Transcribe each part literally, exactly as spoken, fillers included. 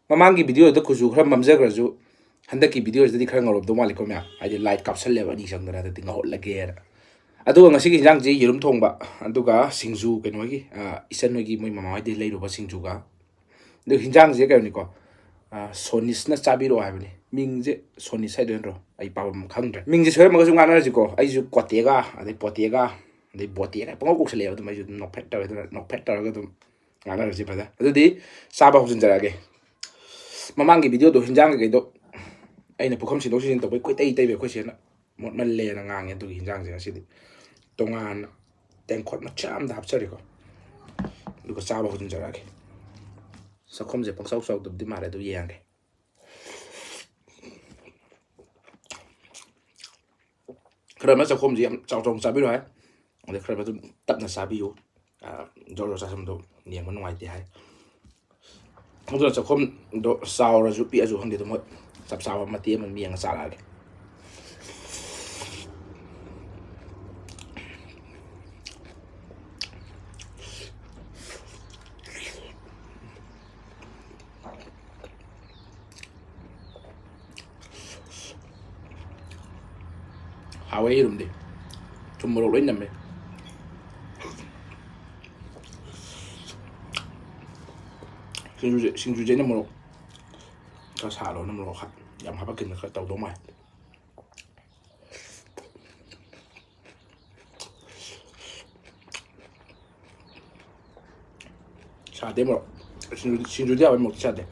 ꯃꯃꯥꯡꯒꯤ ꯚꯤꯗꯤꯑꯣꯗ ꯀꯨꯆꯨ ꯈꯔ ꯃꯝꯖꯈ꯭ꯔꯁꯨ, ꯍꯟꯗꯛꯀꯤ ꯚꯤꯗꯤꯑꯣꯁꯤꯗꯗꯤ ꯈꯔ ꯉꯧꯔꯝꯗꯧ ꯃꯥꯜꯂꯤꯀꯣ ꯃꯌꯥꯝ, ꯍꯥꯏꯗꯤ ꯂꯥꯏꯠ ꯀꯥꯞꯁꯜꯂꯦꯕ ꯑꯅꯤ ꯆꯪꯗꯅ, ꯑꯗꯨꯗꯤ ꯉꯧꯍꯜꯂꯒꯦꯅ꯫ ꯑꯗꯨꯒ ꯉꯁꯤꯒꯤ ꯏꯟꯖꯥꯡꯁꯤ ꯌꯦꯔꯨꯝ ꯊꯣꯡꯕ, ꯑꯗꯨꯒ ꯁꯤꯡꯖꯨ, ꯀꯩꯅꯣꯒꯤ, ꯑ, ꯏꯆꯟ ꯍꯣꯏꯒꯤ, ꯃꯣꯏ ꯃꯃꯥ ꯍꯣꯏꯗꯩ ꯂꯩꯔꯨꯕ ꯁꯤꯡꯖꯨꯒ꯫ ꯑꯗꯨ ꯍꯤꯟꯖꯥꯡꯁꯦ ꯀꯩꯅꯣꯅꯤꯀꯣ, ꯑ, ꯁꯣꯅꯤꯁꯅ ꯆꯥꯕꯤꯔꯛꯑꯣ ꯍꯥꯏꯕꯅꯤ꯫ ꯃꯤꯡꯁꯦ ꯁꯣꯅꯤꯁ ꯍꯥꯏꯗꯣꯏ ꯅꯠꯇ꯭ꯔꯣ? ꯑꯩ ꯄꯥꯕꯝ ꯈꯪꯗ꯭ꯔꯦ꯫ ꯃꯤꯡꯁꯦ ꯁꯣꯏꯔꯝꯃꯒꯁꯨ ꯉꯥꯡꯅꯔꯁꯤꯀꯣ꯫ ꯑꯩꯁꯨ ꯀꯣꯇꯦꯒ, ꯑꯗꯩ ꯄꯣꯇꯦꯒ, ꯑꯗꯩ ꯕꯣꯇꯦꯒ ꯄꯪꯀꯧ ꯀꯧꯁꯜꯂꯛꯑꯦꯕ꯫ ꯑꯗꯨꯝ ꯑꯩꯁꯨ ꯑꯗꯨꯝ ꯅꯣꯛꯐꯦꯠ ꯇꯧꯔꯦ꯫ ꯑꯗꯨꯅ ꯅꯣꯛꯐꯦꯠ ꯇꯧꯔꯒ ꯑꯗꯨꯝ ꯉꯥꯡꯅꯔꯁꯤ ꯐꯖꯅ꯫ ꯑꯗꯨꯗꯤ ꯆꯥꯕ ꯍꯧꯖꯤꯟꯖꯔꯛꯑꯒꯦ꯫ ꯃꯃꯥꯡꯒꯤ ꯚꯤꯗꯤꯑꯣꯗꯣ ꯍꯤꯟꯖꯥꯡ ꯀꯩꯀꯩꯗꯣ ꯑꯩꯅ ꯄꯨꯈꯝ ꯁꯤꯟꯗꯣꯛ ꯁꯤꯖꯤꯟ ꯇꯧꯕꯩ ꯀꯣꯏꯇꯩ ꯇꯩꯕ ꯑꯩꯈꯣꯏ ꯆꯦꯅ꯫ ꯃꯣꯠꯃꯜꯂꯦꯅ ꯉꯥꯡꯉꯦ꯫ ꯑꯗꯨꯒꯤ ꯍꯤꯟꯖꯥꯡꯁꯦ ꯉꯁꯤꯗꯤ ꯇꯣꯉꯥꯟꯅ ꯇꯦꯡꯀꯣꯠ ꯃꯆꯥ ꯑꯃꯗ ꯍꯥꯞꯆꯔꯦꯀꯣ꯫ ꯑꯗꯨꯒ ꯆꯥꯕ ꯍꯧꯖꯤꯟꯖꯔꯛꯑꯒꯦ꯫ ꯆꯥꯛꯈꯨꯝꯁꯦ ꯄꯪꯆꯥꯎ ꯆꯥꯎꯗꯕꯗꯤ ꯃꯥꯜꯂꯦ, ꯑꯗꯨ ꯌꯦꯡꯉꯒꯦ꯫ ꯈꯔ ꯑꯃꯅ ꯆꯥꯛꯈꯨꯝꯁꯤ ꯌꯥꯝ ꯆꯥꯎ ꯆꯥꯎꯅ ꯆꯥꯕꯤꯔꯣ ꯍꯥꯏ, ꯑꯗꯩ ꯈꯔ ꯑꯃ ꯑꯗꯨꯝ ꯇꯞꯅ ꯆꯥꯕꯤꯌꯨ꯫ ꯑ, ꯖꯣꯔ ꯖꯣꯔ ꯆꯥꯁꯟꯕꯗꯣ ꯌꯦꯡꯕ ꯅꯨꯡꯉꯥꯏꯇꯦ ꯍꯥꯏ꯫ ꯑꯗꯨꯅ ꯆꯥꯛꯈꯨꯝꯗꯣ ꯆꯥꯎꯔꯁꯨ ꯄꯤꯛꯑꯁꯨ ꯈꯪꯗꯦ, ꯑꯗꯨꯝ ꯍꯣꯏ, ꯆꯞ ꯆꯥꯕ ꯃꯇꯦꯛ ꯑꯃ ꯑꯗꯨꯝ ꯌꯦꯡꯉ ꯆꯥꯔꯛꯑꯒꯦ꯫ ꯍꯥꯎꯋꯦ ꯌꯦꯔꯨꯝꯗꯤ꯫ ꯊꯨꯝ ꯃꯣꯔꯣꯛ ꯂꯣꯏ ꯅꯝꯃꯦ꯫ ꯁꯤꯡꯖꯨꯁꯦ, ꯁꯤꯡꯖꯨꯁꯦ ꯑꯩꯅ ꯃꯣꯔꯣꯛ ꯈꯔ ꯁꯥꯍꯜꯂꯣꯅ ꯃꯣꯔꯣꯛ ꯈ-, ꯌꯥꯝ ꯍꯥꯄꯛꯈꯤꯕꯅ ꯈꯔ ꯇꯧꯗꯧ ꯃꯥꯜꯂꯦ꯫ ꯁꯥꯗꯦ ꯃꯣꯔꯣꯛ꯫ ꯁꯤꯡꯖꯨ-, ꯁꯤꯡꯖꯨꯗꯤ ꯍꯥꯎꯋꯦ, ꯃꯣꯔꯣꯛꯇꯤ ꯁꯥꯗꯦ꯫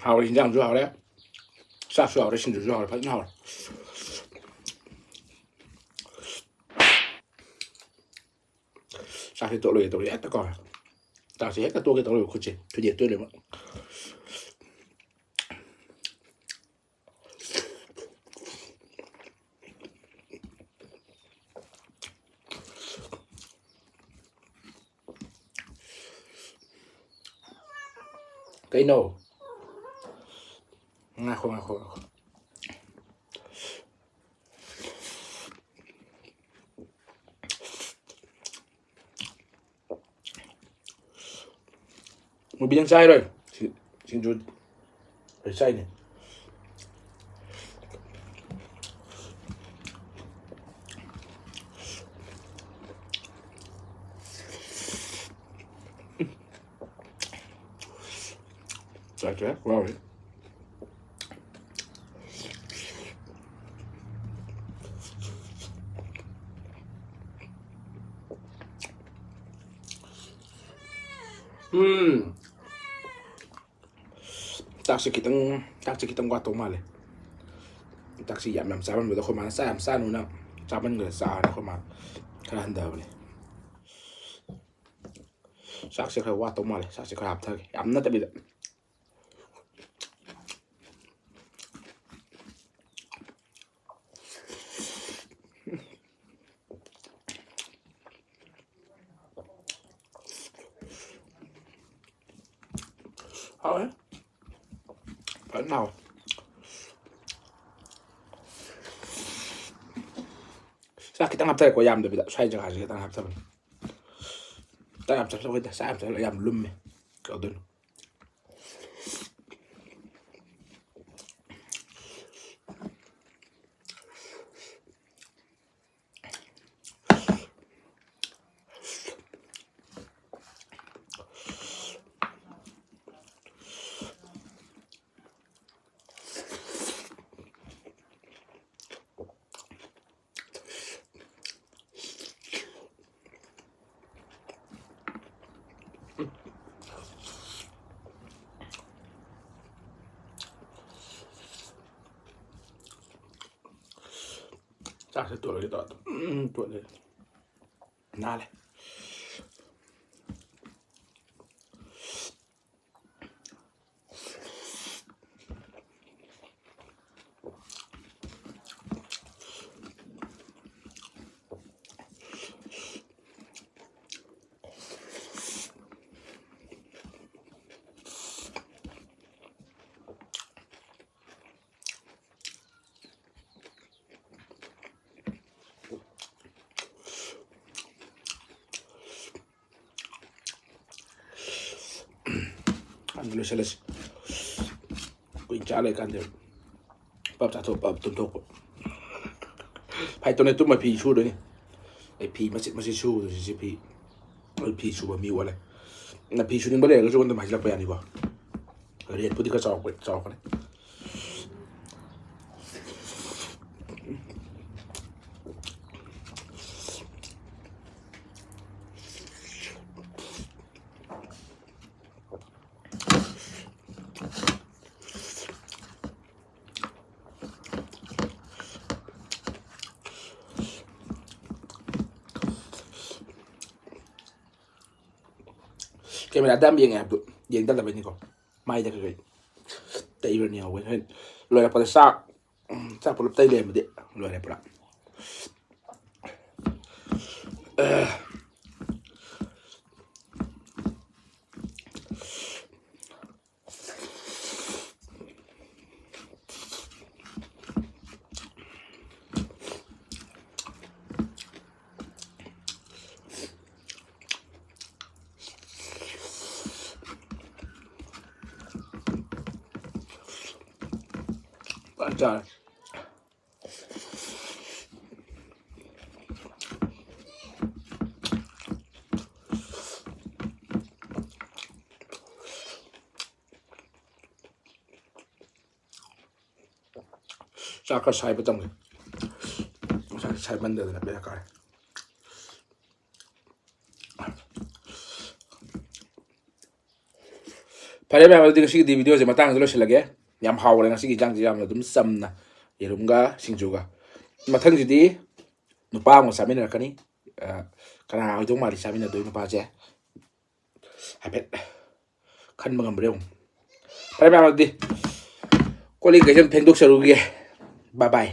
ꯍꯥꯎꯔꯦ, ꯍꯤꯟꯖꯥꯡꯁꯨ ꯍꯥꯎꯔꯦ, ꯆꯥꯛꯁꯨ ꯍꯥꯎꯔꯦ, ꯁꯤꯡꯖꯨꯁꯨ ꯍꯥꯎꯔꯦ, ꯐꯖꯅ ꯍꯥꯎꯔꯦ꯫ ꯆꯥꯛꯁꯦ ꯇꯣꯠꯂꯣꯏꯒꯦ ꯇꯧꯔꯤ, ꯍꯦꯛꯇ ꯀꯥꯎꯔꯦ꯫ ꯆꯥꯛꯁꯦ ꯍꯦꯛꯇ ꯇꯣꯛꯀꯦ ꯇꯧꯔꯦꯕ, ꯈꯨꯠꯁꯦ ꯊꯨꯗꯦꯛꯇꯣꯏꯅꯦꯕ꯫ ꯀꯩꯅꯣ? ꯉꯥꯏꯈꯣ, ꯉꯥꯏꯈꯣ, ꯉꯥꯏꯈꯣ꯫ ꯃꯨꯕꯤ ꯅꯪ ꯆꯥꯏꯔꯣꯏ? ꯁꯤ-, ꯁꯤꯡꯖꯨ ꯑꯩ ꯆꯥꯏꯅꯦ꯫ ꯆꯥꯏꯈ꯭ꯔꯦ, ꯋꯥꯎꯔꯤ꯫ ꯎꯝ꯫ ꯆꯥꯛꯁꯦ ꯈꯤꯇꯪ, ꯆꯥꯛꯁꯦ ꯈꯤꯇꯪ ꯋꯥꯠꯇꯧ ꯃꯥꯜꯂꯦ꯫ ꯆꯥꯛꯁꯤ ꯌꯥꯝ ꯌꯥꯝ ꯆꯥꯃꯟꯕꯗ ꯑꯩꯈꯣꯏ ꯃꯥꯅ ꯆꯥꯛ ꯌꯥꯝ ꯆꯥꯅꯨꯅ ꯆꯥꯃꯟꯈ꯭ꯔꯦ ꯆꯥꯔꯅꯤ꯫ ꯑꯩꯈꯣꯏ ꯃꯥꯅ ꯈꯔ ꯍꯟꯊꯕꯅꯦ꯫ ꯆꯥꯛꯁꯦ ꯈꯔ ꯋꯥꯠꯇꯧ ꯃꯥꯜꯂꯦ꯫ ꯆꯥꯛꯁꯦ ꯈꯔ ꯍꯥꯞꯊꯒꯦ, ꯌꯥꯝ ꯅꯠꯇꯕꯤꯗ꯫ ꯍꯥꯎꯋꯦ꯫ ꯐꯖꯅ ꯍꯥꯎꯋꯦ꯫ ꯆꯥꯛ ꯈꯤꯇꯪ ꯍꯥꯞꯊꯔꯦꯀꯣ, ꯌꯥꯝꯗꯕꯤꯗ꯫ ꯁ꯭ꯋꯥꯏ ꯖꯒꯥꯁꯦ ꯈꯤꯇꯪ ꯍꯥꯞꯊꯕꯅꯤ꯫ ꯆꯥꯛ ꯌꯥꯝ ꯆꯥꯁꯤꯜꯂꯛꯑꯣꯏꯗ, ꯆꯥꯛ ꯌꯥꯝ ꯆꯥꯁꯤꯜꯂꯛꯑꯣꯏ, ꯌꯥꯝ ꯂꯨꯝꯃꯦ꯫ ꯀꯩꯗꯧꯗꯣꯏꯅꯣ? ꯆꯥꯛꯁꯦ ꯇꯣꯠꯂꯒꯦ ꯇꯧꯔ ꯑꯗꯨꯝ ꯇꯣꯠꯂꯦ꯫ ꯅꯥꯜꯂꯦ꯫ ꯑꯗꯨ ꯂꯣꯏꯁꯤꯜꯂꯁꯤ꯫ ꯀꯨꯏꯅ ꯆꯥ ꯂꯩꯀꯥꯟꯗ ꯄꯞ ꯆꯥꯊꯣꯛ ꯄꯞ ꯇꯨꯝꯊꯣꯛꯄ꯫ ꯐꯥꯏꯇꯣꯅꯦ ꯇꯨꯝꯃ ꯐꯤ ꯁꯨꯗꯣꯏꯅꯤ꯫ ꯑꯩ ꯐꯤ ꯃꯆꯤꯠ ꯃꯆꯤꯠ ꯁꯨꯕꯗꯣ ꯁꯤꯁꯦ ꯐꯤ꯫ ꯑꯩ ꯐꯤ ꯁꯨꯕ ꯃꯤ ꯑꯣꯜꯂꯦ꯫ ꯅ ꯐꯤ ꯁꯨꯅꯤꯡꯕ ꯂꯩꯔꯒꯁꯨ ꯑꯩꯉꯣꯟꯗ ꯍꯥꯏꯖꯤꯜꯂꯛꯄ ꯌꯥꯅꯤꯀꯣ꯫ ꯔꯦꯠꯄꯨꯗꯤ ꯈꯔ ꯆꯥꯎꯔꯛꯄ-, ꯆꯥꯎꯔꯛꯀꯅꯤ꯫ ꯀꯦꯃꯦꯔꯥꯗ ꯌꯥꯝ ꯌꯦꯡꯉꯦ ꯍꯥꯏꯕꯗꯨ ꯌꯦꯡꯗꯅꯕꯅꯤꯀꯣ꯫ ꯃꯥꯏꯗ ꯀꯩꯀꯩ ꯇꯩꯕꯅꯤ ꯌꯥꯎꯋꯦ꯫ ꯍꯣꯔꯦꯟ ꯂꯣꯏꯔꯛꯄꯗ ꯆꯥꯛ, ꯎꯝ, ꯆꯥꯛ ꯄꯨꯂꯞ ꯇꯩ ꯂꯩꯔꯝꯃꯗꯤ ꯂꯣꯏꯔꯦ ꯄꯨꯔꯥ꯫ ꯐꯖꯅ ꯆꯥꯔꯦ꯫ ꯆꯥꯛ ꯈꯔ ꯁꯥꯏꯕ ꯇꯝꯒꯦ꯫ ꯉꯁꯥꯏ ꯁꯥꯏꯃꯟꯗꯗꯅ ꯕꯦꯔꯥ ꯀꯥꯔꯦ꯫ ꯐꯔꯦ ꯃꯌꯥꯝ, ꯑꯗꯨꯗꯤ ꯉꯁꯤꯒꯤꯗꯤ ꯚꯤꯗꯤꯑꯣꯁꯦ ꯃꯇꯥꯡꯁꯤꯗ ꯂꯣꯏꯁꯤꯜꯂꯒꯦ꯫ ꯌꯥꯝ ꯍꯥꯎꯔꯦ ꯉꯁꯤꯒꯤ ꯏꯟꯖꯥꯡꯁꯦ, ꯌꯥꯝꯅ ꯑꯗꯨꯝ ꯆꯝꯅ ꯌꯦꯔꯨꯝꯒ ꯁꯤꯡꯖꯨꯒ꯫ ꯃꯊꯪꯁꯤꯗꯤ ꯅꯨꯄꯥ ꯑꯃꯒ ꯆꯥꯃꯤꯟꯅꯔꯛꯀꯅꯤ꯫ ꯑ, ꯀꯅꯥ ꯑꯣꯏꯗꯧ ꯃꯥꯜꯂꯤ ꯆꯥꯃꯤꯟꯅꯗꯣꯏ ꯅꯨꯄꯥꯁꯦ? ꯍꯥꯏꯐꯦꯠ ꯈꯟꯕ ꯉꯝꯕ꯭ꯔꯥ ꯌꯦꯡꯉꯨ꯫ ꯐꯔꯦ ꯃꯌꯥꯝ, ꯑꯗꯨꯗꯤ ꯀꯣꯜ ꯂꯤꯛ ꯀꯩꯁꯦ ꯑꯝ ꯐꯦꯡꯗꯣꯛꯆꯔꯨꯒꯦ꯫ ꯕꯥꯏ ꯕꯥꯏ꯫